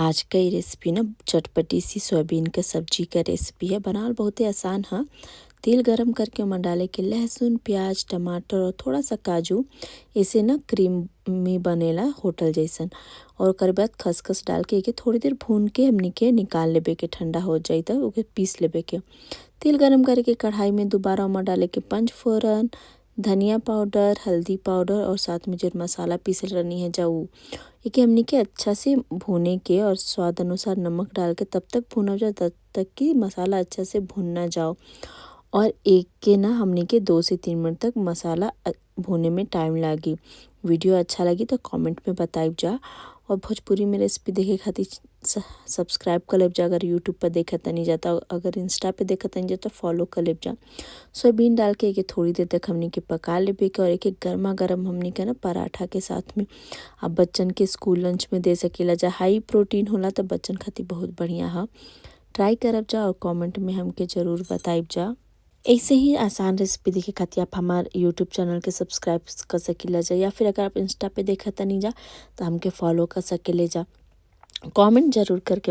आज का ई रेसिपी ना चटपटी सी सोयाबीन के सब्जी का रेसिपी है। बनावल बहुते आसान है। तेल गरम करके ओमा डाले के लहसुन, प्याज, टमाटर और थोड़ा सा काजू। एसे ना क्रीमी बनेला होटल जैसन। और ओकर बाद खसखस डाल के एके थोड़ी देर भून के हमनी के निकाल लेबे के, ठंडा हो जाई त ओके पीस लेबे के। तेल गरम करके कढ़ाई में दोबारा ओमा डाले के पंचफोरन, धनिया पाउडर, हल्दी पाउडर और साथ में जो मसाला पीसल रहनी है जा उ। एके हमनी के अच्छा से भूने के और स्वाद अनुसार नमक डाल के तब तक भूनब जा तब तक कि मसाला अच्छा से भुन ना जाओ। और एक के ना हमनी के 2 से 3 मिनट तक मसाला भुने में टाइम लागी। वीडियो अच्छा लगी तो कमेंट में बताइब जा और भोजपुरी में रेसिपी देखे खातिर सब्सक्राइब कर लेब जा अगर यूट्यूब पर देखत तनी जा त। अगर इंस्टा पे देखत तनी जा त फॉलो कर लेब जा। सोयाबीन डाल के एके थोड़ी देर तक हमनी के पका लेबे के और एके गर्मा गर्म हमनी के ना पराठा के साथ में आ बच्चन के स्कूल लंच में दे सकीला जा। हाई प्रोटीन होला त बच्चन खातिर बहुत बढ़िया ह। ट्राई करब जा और कमेंट में हमके जरूर बताइब जा। ऐसे ही आसान रेसिपी देखे खातिर आप हमार यूट्यूब चैनल के सब्सक्राइब कर सकीला जा या फिर अगर आप इंस्टा पे देखत तनी जा त हमके फॉलो कर सकेले जा। कमेंट जरूर करके।